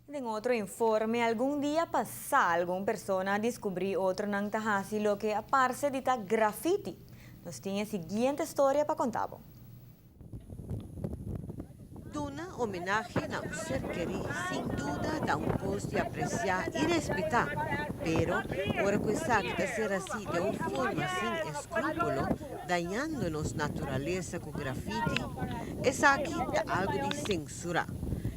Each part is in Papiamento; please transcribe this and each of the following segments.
Den otro informe, algun dia pasá algun persona a deskubrí otronan ta hasi loke a parse di ta grafiti. Nos tin e siguiente storia pa konta bo. Duna homenahe na un ser kerí sin duda ta un kos di apresiá i respetá, pero ora ku esaki ta ser hasí den un forma sin eskrúpulo, dañando nos naturalesa ku grafiti, esaki ta algu di sensurá.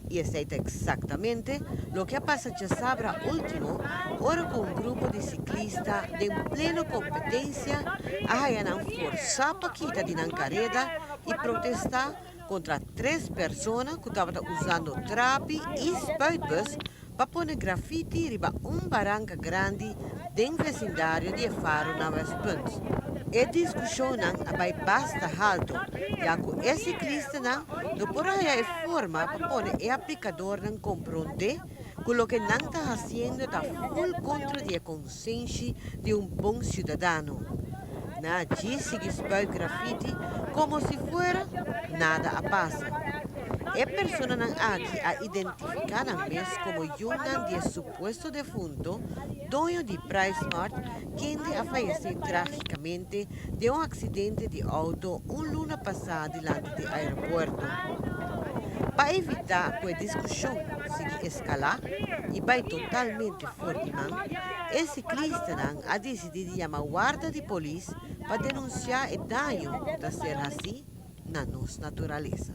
I esei ta eksaktamente loke a pasa djasabra último ora ku un grupo di siklista den pleno kompetensia a haya nan forsá pa kita di nan kareda i protestá kontra tres persona ku tabata usando trapi i spuitbus pa pone grafiti riba un baranka grandi den vesindario di e faro na Westpunt. E diskushonnan a bai basta halto, ya ku e siklistanan no por a haya e forma pa pone e aplikadornan komprondé ku loke nan ta hasiendo ta ful kontra di e konsenshi di un bon siudadano. Nan a djis sigui spuit grafiti komo si fuera nada a pasa. E personanan aki a identifiká nan mes komo yunan di e supuesto defunto doño di PriceSmart kende a fayesé trágikamente den un aksidente di outo un luna pasá dilanti di aeropuerto. Pa evitá ku e diskushon sigui eskalá i bai totalmente for di man, e siklistanan a disidí di yama warda di polis pa denunsiá e daño ku ta ser hasí na nos naturalesa.